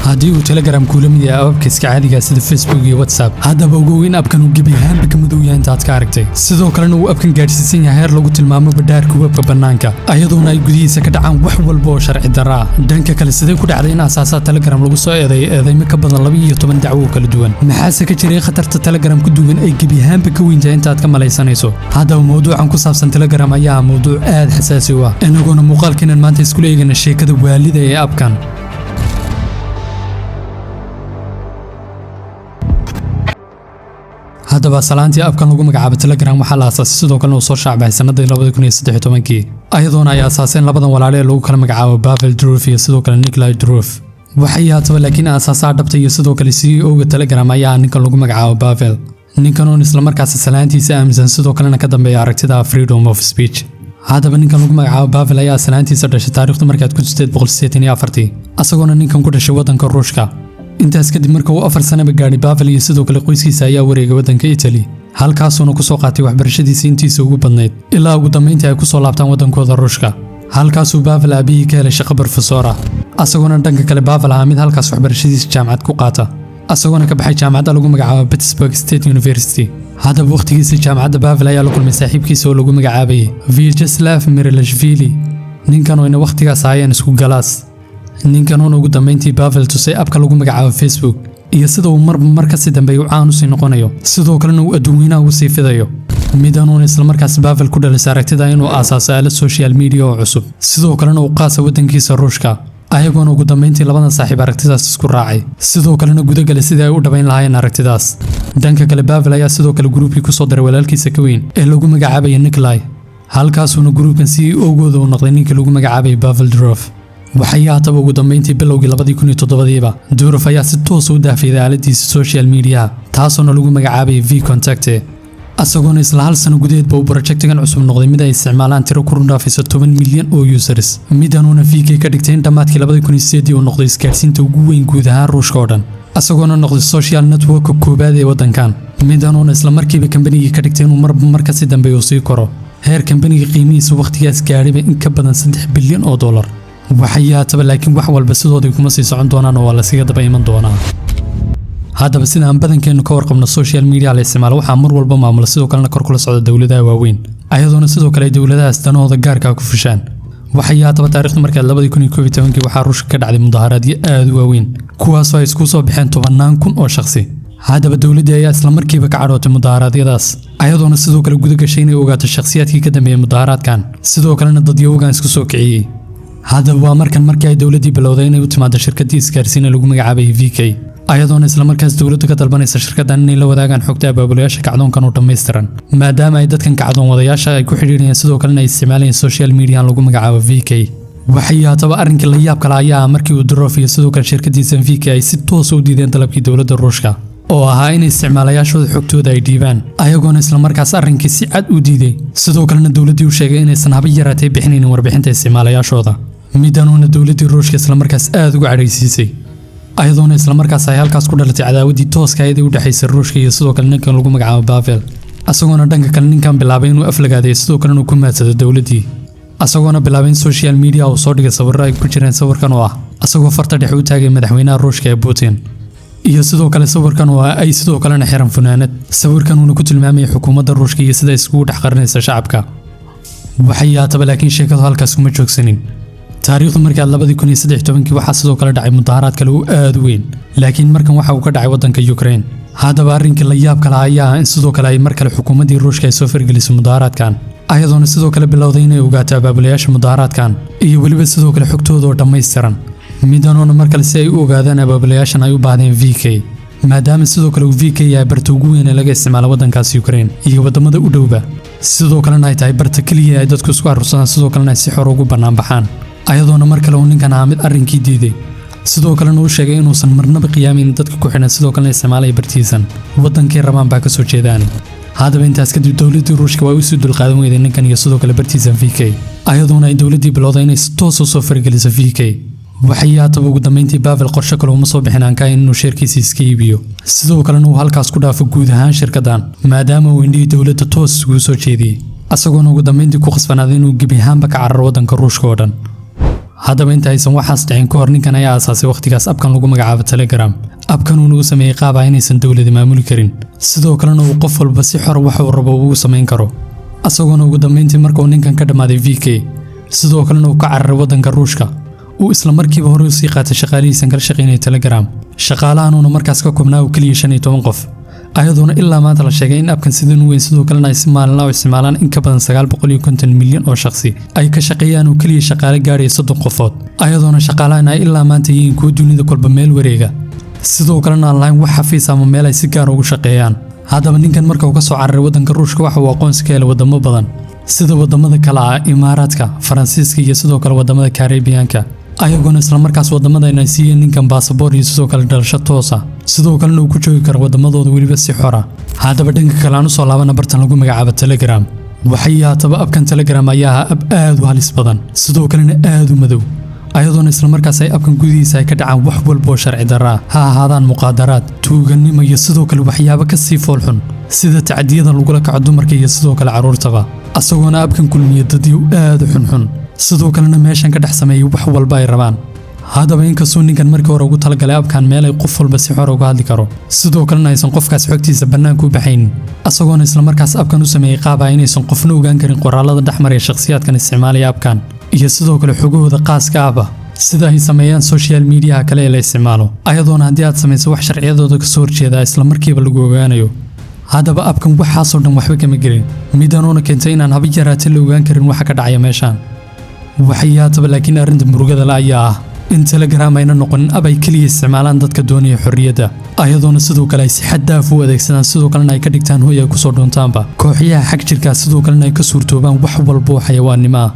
Haddii uu Telegram kuula mid yahay appabka iska caadiga sida Facebook iyo WhatsApp, haddaba ogow in appkan uu gebi ahaanba ka madow yahay intaad ka aragtay. Sidoo kalena uu appkan gaadhsiisan yahay heer lagu tilmaamo badhaarka webka bannaanka, ayadoona ay gudihiisa ka dhacaan wax walba oo sharci darra ah. Dhanka kale, sidee ku dhacday in aasaasaha Telegram lagu soo eedeeyo eedeymo ka badan 12 dacwo oo kala duwan? Maxaase ka jiray khatarta Telegram ku duwan ay gebi ahaanba ka weyn tahay intaad ka malaysanayso? Haddaba mawduucan ku saabsan Telegram ayaa ah mawduuc aad xasaasi u ah, inagoona muuqaalkeenan maanta iskula eegana sheekada waalida ee appkan. Haddaba salaantii appkan lagu magacaabo Telegram waxaa la aasaasay, sidoo kalena uu soo shaacbaxay sanadii 2013-kii, ayadoona ay aasaaseen labadan walaale ee lagu kala magacaabo Pavel Durov iyo sidoo kale Nikolai Durov. Waxay haataba laakiin aasaasaha dhabta iyo sidoo kale CEO-ga Telegram ayaa ninkan lagu magacaabo Pavel, ninkan oon islamarkaasi salaantiisa aaminsan, sidoo kalena ka dambeeya aragtida freedom of speech. Haddaba ninkan lagu magacaabo Pavel ayaa salaantiisa dhashay taariikhdu markaad 1884-tii, asagoona ninkan ku dhashay waddanka Ruushka. Intaas kadib marka uu 4 sanaba gaadhay, Pavel iyo sidoo kale qoyskiisa ayaa wareegay waddanka Italy, halkaasuuna ku soo qaatay waxbarashadiisa intiisa ugu badnayd, ilaa ugu dambayntii ay ku soo laabtaan waddankooda Ruushka. Halkaasuu Pavel aabihii ka helay shaqo brofesor ah, asagoona dhanka kale Pavel ahaa mid halkaas waxbarashadiisa jaamacad ku qaata, asagoona ka baxay jaamacadda lagu magacaabo Petersburg State University. Haddaba wakhtigiisii jaamacadda Pavel ayaa la kulmay saaxiibkiisa oo lagu magacaabayay Vyacheslav Mirilashvili, ninkan oo ina wakhtigaas ahaayeen isku galaas. Ninkan uuna ugu dambayntii Pavel tusay appka lagu magacaabo Facebook iyo sida uu marba mar kasii dambeeya u caan usii noqonayo, sidoo kalena uu adduunweynaha ugu sii fidayo. Midanuuna islamarkaas Pavel ku dhalisay aragtida inuu aasaaso aalad social media oo cusub, sidoo kalena uu qaasa waddankiisa Ruushka, ayagoona ugu dambayntii labadan saaxiib aragtidaas isku raacay, sidoo kalena gudagalay sidii ay u dhabayn lahaayeen aragtidaas. Dhanka kale, Pavel ayaa sidoo kale gruubkii kusoo daray walaalkiisa ka weyn ee lagu magacaabaya Nikolai, halkaasuuna gruubkan CEO-gooda uu noqday ninkii lagu magacaabayay Pavel Durov. Waxay haataba ugu dambayntii bilowgii 2007-diiba Durov ayaa si toos u daafiyay aaladiisa social media, taasoona lagu magacaabayay VKontakte, asagoona isla hal sano gudaheedba uu projectigan cusub noqday mid ay isticmaalaan tiro ku rundhaafaysa 10 milyan oo users. Midanuuna VK ka dhigtay in dhammaadkii 2008 uu noqday isgaadhsiinta ugu weyn guud ahaan Ruushka oo dhan, asagoona noqday social networka koowaad ee waddankan. Midanuuna isla markiiba kambanigii ka dhigtay inuu marba mar kasii dambeeya uu sii koro, heer kambaniga qiimihiisa wakhtigaas gaadhayba in ka badan $3 bilyan oo dollar. Waxay haataba laakiin wax walba sidooday kuma sii socon doonaan oo waa lasiga daba iman doonaa. Haddaba sida aan badankeennu ka warqabno, social media la isticmaalo waxaa mar walba maamula, sidoo kalena kor kula socda dowladaha waaweyn, ayadoona sidoo kale ay dowladahaas danahooda gaarkaa ku fushaan. Waxay haataba taariikhdu markaad 2011-kii waxaa Ruushka ka dhacday mudaharaadyo aad u waaweyn, kuwaasoo ay isku soo baxeen tobannaan kun oo shakhsi. Haddaba dowladdii ayaa isla markiiba ka cadhootay mudaharaadyadaas, ayadoona sidoo kale guda gashay inay ogaato shakhsiyaadkii ka dambeeyey mudaharaadkan, sidoo kalena dadyowgan isku soo kiciyey. Haddaba waa markan markii ay dowladdii bilowday inay u timaado shirkaddii isgaarsiin ee lagu magacaabayay VK, ayadoona islamarkaas dowladdu ka dalbanaysa shirkaddan inay la wadaagaan xogta abaabulayaasha kacdoonkan oo dhammaystiran, maadaama ay dadkan kacdoon wadayaasha ay ku xidhiidhayeen, sidoo kalena ay isticmaalayeen social media lagu magacaabo VK. Waxay haataba arrinkii la yaab kale ayaa ah markii uu Durov iyo sidoo kale shirkaddiisa VK ay si toos u diideen dalabkii dowladda Ruushka oo ahaa in isticmaalayaashooda xogtooda ay dhiibaan, ayagoona islamarkaas arrinkii si cad u diiday, sidoo kalena dowladdii u sheegay inaysan haba yaraatee bixinaynin warbixinta isticmaalayaashooda. Midanuuna dowladdii Ruushka islamarkaas aad uga cadhaysiisay, ayadoona islamarkaas ay halkaas ku dhalatay cadaawaddii tooska ahayd ee u dhexaysay Ruushka iyo sidoo kale ninkan lagu magacaabo Pavel, asagoona dhanka kale ninkan bilaabay inuu aflagaadeeyo, sidoo kalena uu ku maadsado dowladdii, asagoona bilaabay in social media uu soo dhigay sawirro ay ku jireen sawirkan oo ah asagoo farta dhexe u taagay madaxweynaha Ruushka ee Putin, iyo sidoo kale sawirkan oo ah ay sidoo kalena xiran funaanad, sawirkan uuna ku tilmaamayay xukuumadda Ruushka iyo sida iskugu dhex qarinaysa shacabka. Waxay haataba laakiin sheekadu halkaas kuma joogsanin. Taariikhdu markaad 2013-kii waxaa sidoo kale dhacay mudaharaad kale oo aad u weyn, laakiin markan waxa uu ka dhacay waddanka Ukraine. Haddaba arrinkii la yaab kale ayaa ah in sidoo kale ay mar kale xukuumaddii Ruushka ay soo fargelisay mudaharaadkan, ayadoona sidoo kale bilowday inay ogaato abaabulayaasha mudaharaadkan iyo weliba sidoo kale xogtooda oo dhammaystiran. Midanoona mar kale si ay u ogaadaan abaabulayaashan ay u baahdeen VK, maadaama sidoo kale uu VK yahay barta ugu weyn ee laga isticmaalo waddankaas Ukraine iyo waddamada u dhowba, sidoo kalena ay tahay barta keliya ay dadku isku arursadaan, sidoo kalena ay si xor ugu bannaan baxaan. Ayadoona mar kale uu ninkan ahaa mid arrinkii diiday, sidoo kalena uu sheegay inuusan marnaba qiyaamin dadka ku xidhan, sidoo kalena isticmaalaya bartiisan waddankay rabaan baa ka soo jeedaani. Haddaba intaas kadib dowladdii Ruushka waa usii dulqaadan weyday ninkan iyo sidoo kale bartiisan VK, ayadoona ay dowladdii bilowday inay si toos u soo fargeliso VK. Waxay haataba ugu dambayntii Pavel qorshe kale uma soo bixin aan ka ahayn inuu sheerkiisa iska iibiyo, sidoo kalena uu halkaas ku dhaafo guud ahaan shirkaddan, maadaama uu indhihii dowladda toos isugu soo jeediyey, asagoona ugu dambayntii ku khasbanaaday inuu gebi ahaanba ka cararo waddanka Ruushka oo dhan. Haddaba inta aysan waxaas dhicin ka hor, ninkan ayaa aasaasay wakhtigaas appkan lagu magacaabo Telegram. Appkan uuna u sameeyey qaab ah inaysan dowladi maamuli karin, sidoo kalena uu qof walba si xor wax uu rabo ugu samayn karo. Asagoona ugu dambeyntii marka uu ninkan ka dhammaaday VK, sidoo kalena uu ka cararay waddanka Ruushka, uu isla markiiba hore usii qaatay shaqaalihiisan kala shaqaynaya Telegram. Shaqaalahanuuna markaas ka koobnaa oo keliya 15 qof, ayadoona ilaa maanta la sheegay in appkan sidan u weyn, sidoo kalena ay si maalinla u isticmaalaan in ka badan 950 milyan oo shakhsi, ay ka shaqeeyaan oo keliya shaqaale gaadhaya 30 qofood, ayadoona shaqaalahan ay ilaa maanta yihiin kuwo dunida kolba meel wareega, sidoo kalena aan lahayn wax xafiis ama meel ay si gaar ugu shaqeeyaan. Haddaba ninkan marka uu ka soo cararay waddanka Ruushka, waxa uu aqoonsi ka helay wadamo badan, sida wadamada kale ah Imaaraadka, Faransiiska iyo sidoo kale wadamada Karibiyaanka, ayagoona islamarkaas wadamadan ay siiyeen ninkan baasaboor iyo sidoo kale dhalasho toosa, sidoo kalena uu ku joogi karo wadamadooda weliba si xora. Haddaba dhanka kale aan usoo laabana bartan lagu magacaabo Telegram. Waxay haataba appkan Telegram ayaa ahaa app aad u halis badan, sidoo kalena aad u madow, ayadoona islamarkaas ay appkan gudihiisa ay ka dhacaan wax walba oo sharci darra ah, ha ahaadaan muqaadaraad, tuugannimo iyo sidoo kale waxyaabo ka sii foolxun, sida tacdiyada lagula kaco dumarka iyo sidoo kale carruurtaba. Asagoona appkan kulmiya dadyow aad u xunxun, sidoo kalena meeshan ka dhex sameeyay wax walba ay rabaan. Haddaba inkastoo ninkan markii hore ugu talagalay appkan meel ay qof walba si xor uga hadli karo, sidoo kalena aysan qofkaas xogtiisa bannaanka u baxaynin, asagoona islamarkaas appkan u sameeyey qaab ah inaysan qofna ogaan karin qoraalada dhexmaraya shakhsiyaadkan isticmaalaya appkan iyo sidoo kale xogahooda qaaska ahba, sida ay sameeyaan social mediaha kale ee la isticmaalo, ayadoona haddii aad samayso wax sharciyadooda kasoo horjeeda isla markiiba lagu ogaanayo. Haddaba appkan waxaasoo dhan waxba kama gelin, midanuuna keentay inaan haba yaraate la ogaan karin waxa ka dhacaya meeshaan. Waxay haataba laakiin arrinta murugada la ayaa ah in Telegram ayna noqonin app ay keliya isticmaalaan dadka doonaya xorriyadda, ayadoona sidoo kale ay si xad daaf u adeegsadaan, sidoo kalena ay ka dhigtaan hoy ay kusoo dhuuntaanba kooxyaha xag jirkaa, sidoo kalena ay ka suurtoobaan wax walba oo xayawaannimo ah.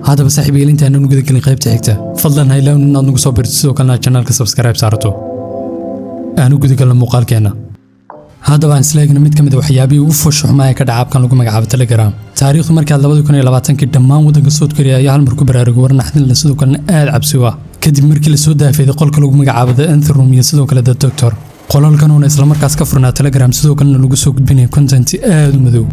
Haddaba saaxiibayaal, intaanan u gudagelin qaybta xigta, fadlan ha ilaawin inaad nagu soo birto, sidoo kalena aad channelka subscribe saarato. Aan u gudagalno muuqaalkeenna. Haddaba aan isla eegno mid ka mid a waxyaabihii ugu foosha xumaa ee ka dhaca appkan lagu magacaabo Telegram. Taariikhdu markaad 2020kii, dhammaan waddanka South Korea ayaa hal mar ku baraarugay war naxdin leh, sidoo kalena aad cabsi u ah, kadib markii lasoo daafeeday qolka lagu magacaabo The Nth Room iyo sidoo kale The Doctor. Qolalkanuuna islamarkaas ka furnaa Telegram, sidoo kalena lagu soo gudbinaya content aad u madow.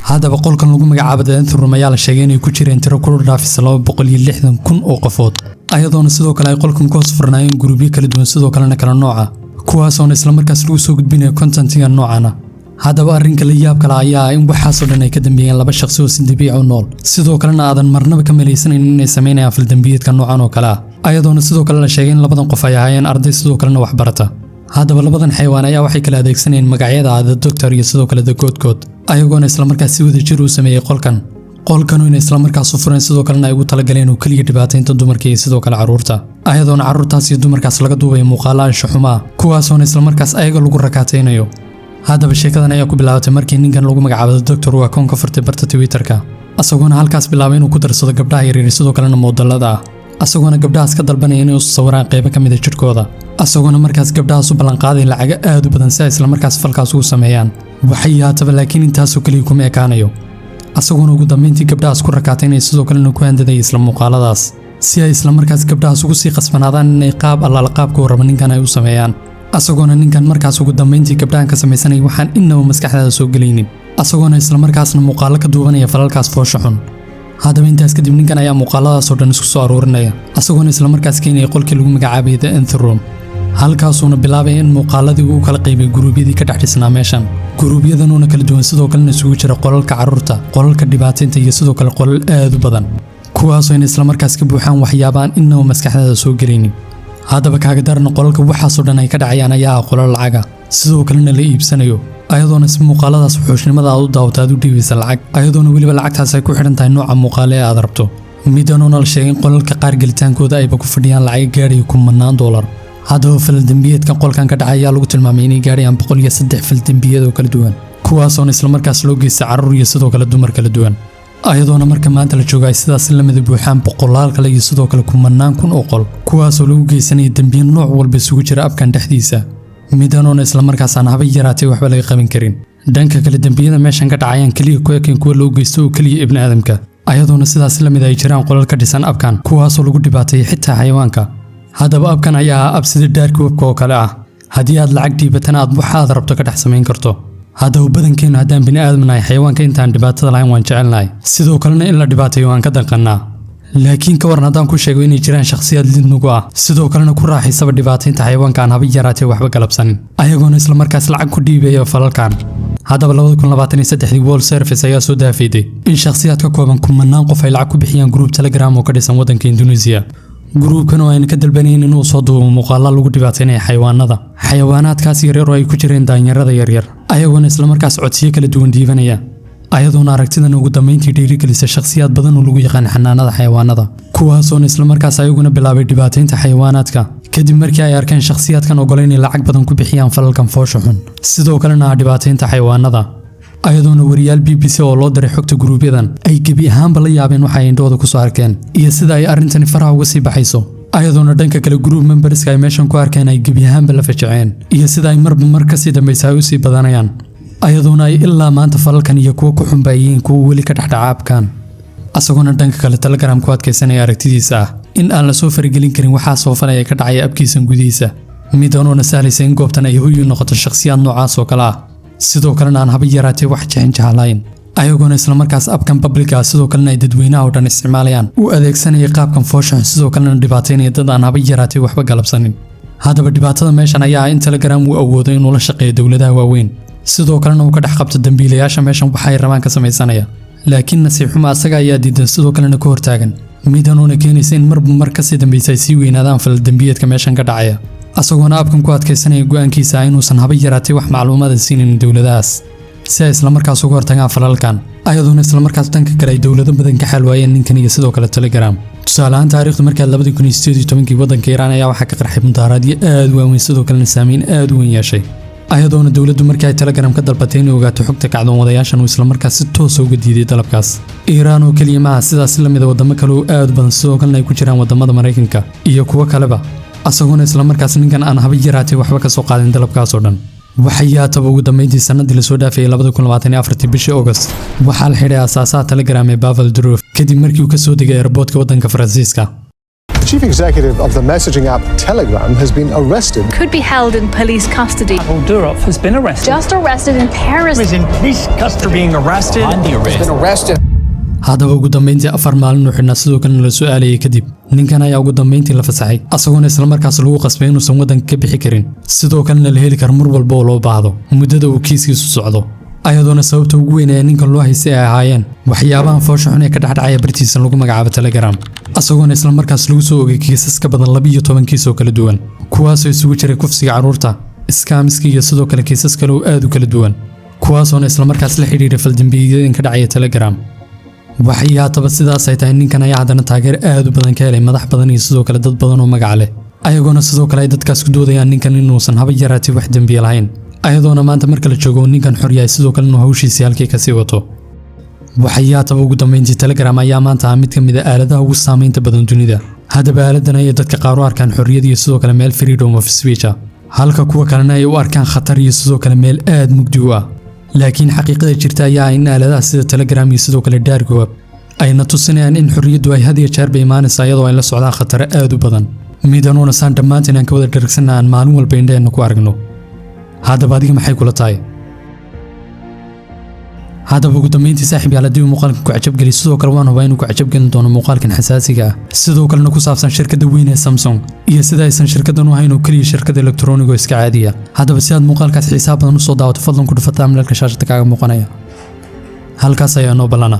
Haddaba qolkan lagu magacaabo The Nth Room ayaa la sheegay inay ku jireen tiro kulu dhaafisa 260,000 oo qofood, ayadoona sidoo kale ay qolkan ku hoos furnaayeen guruubyo kala duwan, sidoo kalena kala nooca, kuwaasoona islamarkaas lagu soo gudbinayo contentiga noocana. Haddaba arrinka la yaab kale ayaa ah in waxaasoo dhan ay ka dambeeyeen laba shaqsi oo si dabiici u nool, sidoo kalena aadan marnaba ka malaysanayn inay samaynayaan faldambiyeedka noocan oo kale ah, ayadoona sidoo kale la sheegay in labadan qof ay ahaayeen arday, sidoo kalena waxbarata. Haddaba labadan xayawaan ayaa waxay kala adeegsanayeen magacyada ah The Doctor iyo sidoo kale The God, ayagoona islamarkaas si wada jir u sameeyey qolkan. Qolkanu inay islamarkaas u fureen, sidoo kalena ay ugu talagaleen oo keliya dhibaataynta dumarka iyo sidoo kale carruurta, ayadoona carruurtaas iyo dumarkaas laga duubaya muuqaalo anshaxumo ah, kuwaasoona islamarkaas ayaga lagu rakaataynayo. Haddaba sheekadan ayaa ku bilaabatay markii ninkan lagu magacaabo The Doctor uu akoon ka furtay barta Twitterka, asagoona halkaas bilaabay inuu ku darsado gabdhaha yaryar, sidoo kalena moodalada ah, asagoona gabdhahaas ka dalbanaya inay u sawiraan qaybo ka mid a jidhkooda, asagoona markaas gabdhahaas u ballanqaaday lacago aad u badan si ay islamarkaas falkaas ugu sameeyaan. Waxay haataba laakiin intaasoo keliya kuma ekaanayo, asagoona ugu dambeyntii gabdhahaas ku rakaatay sidoo kalena ku handadaya isla muuqaaladaas, si ay islamarkaas gabdhahaas ugu sii qasbanaadaan inay qaab allaala qaabka uu rabo ninkan ay u sameeyaan. Asagoona ninkan markaas ugu dambeyntii gabdhahan ka samaysanaya waxaan innaba maskaxdaada soo gelaynin, asagoona islamarkaasna muuqaalo ka duubanaya falalkaas foosha xun. Haddaba intaas kadib ninkan ayaa muuqaaladaasoo dhan isku soo aruurinaya, asagoona islamarkaas keenaya qolkii lagu magacaabayay The Nth Room. Halkaasuuna bilaabaya in muuqaaladii uu kala qaybay guruubyadii ka dhex dhisnaa meeshan, guruubyadanuuna kala duwan, sidoo kalena isugu jira qolalka carruurta, qolalka dhibaataynta iyo sidoo kale qolal aad u badan, kuwaasoo in islamarkaas ka buuxaan waxyaabaan innaba maskaxdaada soo gelaynin. Haddaba kaaga darna, qolalka waxaasoo dhan ay ka dhacayaan ayaa ah qolal lacaga, sidoo kalena la iibsanayo, ayadoona si muuqaaladaas wuxuushnimada aad u daawata aad u dhiibaysa lacag, ayadoona weliba lacagtaas ay ku xidhan tahay nooca muuqaale ee aad rabto. Midanuuna la sheegay in qolalka qaar gelitaankooda ayba ku fadhiyaan lacag gaadhaya kumanaan doolar. Haddaba faldembiyeedkan qolkan ka dhacay ayaa lagu tilmaamay inay gaadhayaan 103 faldembiyeed oo kala duwan, kuwaasoona islamarkaas loo geystay carruur iyo sidoo kale dumar kala duwan, ayadoona marka maanta la joogo ay sidaas la mid buuxaan boqolaal kale iyo sidoo kale kumanaan kun oo qol, kuwaasoo lagu geysanaya dembiye nooc walba isugu jira appkan dhexdiisa, midanoona islamarkaas aan haba yaraatay waxba laga qaban karin. Dhanka kale, dembiyada meeshan ka dhacayaan keliya ku ekin kuwa loo geysto oo keliya ibni aadamka, ayadoona sidaas la mid ay jiraan qolal ka dhisan appkan, kuwaasoo lagu dhibaateeyay xitaa xayawaanka. Haddaba appkan ayaa ah app sida dark webka oo kale ah, haddii aad lacag dhiibatana aad waxaad rabto ka dhex samayn karto. Haddaba badankeennu haddaan bini aadamnahay, xayawaanka intaan dhibaatada lahayn waan jecelnahay, sidoo kalena in la dhibaateeyo waan ka danqannaa. Laakiin ka waran haddaan ku sheego inay jiraan shakhsiyaad lid nugu ah, sidoo kalena ku raaxaysaba dhibaataynta xayawaanka aan haba yaraatee waxba galabsanin, ayagoona islamarkaas lacag ku dhiibaya falalkan? Haddaba 2023-dii World Service ayaa soo daafeeday in shakhsiyaad ka kooban kumanaan qof ay lacag ku bixiyaan group Telegram oo ka dhisan waddanka Indonesia. Groupkan oo ayna ka dalbanayn inuu soo duubo muuqaala lagu dhibaataynaya xayawaanada, xayawaanaadkaas yaryar oo ay ku jireen daanyarada yaryar, ayagoona islamarkaas codsiyo kala duwan dhiibanaya, ayadoona aragtidan ugu dambeyntii dhiirigelisa shakhsiyaad badan oo lagu yaqaan xanaanada xayawaanada, kuwaasoona islamarkaas ayaguna bilaabay dhibaataynta xayawaanaadka kadib markii ay arkeen shakhsiyaadkan ogolay inay lacag badan ku bixiyaan falalkan foosha xun, sidoo kalena ah dhibaataynta xayawaanada. Ayadoona wariyaal BBC oo loo diray xogta groupyadan ay gebi ahaanba la yaabeen waxa ay indhahooda kusoo arkeen iyo sida ay arrintani faraha uga sii baxayso, ayadoona dhanka kale group memberska ay meeshan ku arkeen ay gebi ahaanba la fajaceen iyo sida ay marba mar kasii dambaysa ay usii badanayaan, ayadoona ay ilaa maanta falalkan iyo kuwa ku xunba ay yihiin kuwa weli ka dhexdhaca appkan. Asagoona dhanka kale Telegram ku adkaysanaya aragtidiisa ah in aan lasoo faragelin karin waxaa soo falaya ka dhacaya appkiisan gudihiisa, midanuuna sahlaysa in goobtan ay hoy u noqoto shakhsiyaad noocaas oo kale ah, sidoo kalena aan haba yaraatee wax jixinjax lahayn, ayagoona islamarkaas appkan publicga ah, sidoo kalena ay dadweynaha oo dhan isticmaalayaan, u adeegsanaya qaabkan foosha, sidoo kalena dhibaataynaya dad aan haba yaraatee waxba galabsanin. Haddaba dhibaatada meeshan ayaa ah in Telegram uu awoodo inuu la shaqeeyo dowladaha waaweyn, sidoo kalena uu ka dhex qabto dambiilayaasha meeshan waxay rabaan ka samaysanaya, laakiin nasiib xumo asaga ayaa diidan, sidoo kalena ka hortaagan, midanuuna keenaysa in marba mar kasii dambaysa ay sii weynaadaan faldembiyeedka meeshan ka dhacaya, asagoona appkan ku adkaysanaya go'aankiisa ah inuusan haba yaraatay wax macluumaada siinin dowladahaas si ay islamarkaas uga hortagaan falalkan, ayadoona islamarkaas dhanka kale ay dowlado badan ka xalwaayeen ninkan iyo sidoo kale Telegram. Tusaale ahaan, taariikhdu markaad 2018-kii waddanka Iiraan ayaa waxaa ka qarxay mudaharaadyo aad u waaweyn, sidoo kalena saameyn aad u weyn yeeshay, ayadoona dowladdu markii ay Telegram ka dalbatay inay ogaato xogta kacdoon wadayaashan uu islamarkaas si toosa uga diiday dalabkaas. Iiraan oo keliya maaha, sidaas la mida wadamo kale oo aad u badan, sidoo kalena ay ku jiraan wadamada Maraykanka iyo kuwo kaleba, asagoona islamarkaas ninkan aan haba yaraatay waxba ka soo qaadin dalabkaas oo dhan. Waxay haataba ugu dambeyntii sanadii lasoo dhaafayay 2024-tii bishii August waxaa la xidhay aasaasaha Telegram ee Pavel Durov kadib markii uu ka soo degay airportka waddanka Faransiiska. The chief executive of the messaging app Telegram has been arrested. Could be held in police custody. Pavel Durov has been arrested. Just arrested in Paris. Is in police custody. Being arrested. On the arrest. Been arrested. Haddaba ugu dambeyntii 4 maalin uu xidhnaa, sidoo kalena la su'aalayay kadib, ninkan ayaa ugu dambeyntii la fasaxay, asagoona islamarkaas lagu qasbay inuusan waddanka ka bixi karin, sidoo kalena la heli karo mar walba oo loo baahdo muddada uu kiiskiisu socdo, ayadoona sababta ugu weyn ee ninkan loo haystay ay ahaayeen waxyaabahan foosha xun ee ka dhexdhacaya bartiisa lagu magacaabo Telegram, asagoona islamarkaas lagu soo ogay kiisas ka badan 12 kiis oo kala duwan, kuwaasoo isugu jiray kufsiga carruurta, scamska iyo sidoo kale kiisas kale oo aad u kala duwan, kuwaasoona islamarkaas la xidhiidha faldambiyeedin ka dhacaya Telegram. Waxay haataba sidaas ay tahay, ninkan ayaa haddana taageero aad u badan ka helay madax badan iyo sidoo kale dad badan oo magac leh, ayagoona sidoo kale ay dadkaas ku doodayaan ninkan inuusan haba yaraatay wax dembiye lahayn, ayadoona maanta marka la joogo uu ninkan xor yahay, sidoo kale inuu hawshiisii halkii kasii wato. Waxay haataba ugu dambeyntii Telegram ayaa maanta ah mid ka mid ah aaladaha ugu saameynta badan dunida. Haddaba aaladan ayay dadka qaar u arkaan xorriyad iyo sidoo kale meel freedom of speech ah, halka kuwa kalena ay u arkaan khatar iyo sidoo kale meel aad mugdi u ah. Laakiin xaqiiqada jirta ayaa ah in aaladaha sida Telegram iyo sidoo kale dark web ayna tusinayaan in xorriyaddu ay had iyo jeerba imaanaysa iyadoo ay la socdaan khataro aad u badan, midanuuna saan dhammaantiin aan ka wada dharagsanna aan maalin walba indhaheenna ku aragno. Haddaba adiga maxay kula tahay? Haddaba ugu dambeyntii, saaxiib yaal, haddii uu muuqaalkan ku cajabgeliy, sidoo kale waan hubaa inuu ku cajabgelin doono muuqaalkan xasaasiga ah, sidoo kalena ku saabsan shirkadda weyn ee Samsung iyo sida aysan shirkaddan u ahayn oo keliya shirkad elektaroonig oo iska caadiya. Haddaba si aad muuqaalkaas xiisaha badan usoo daawato, fadlan ku dhufa thumbnailka shaashada kaaga muuqanaya. Halkaas ayaa noo ballana.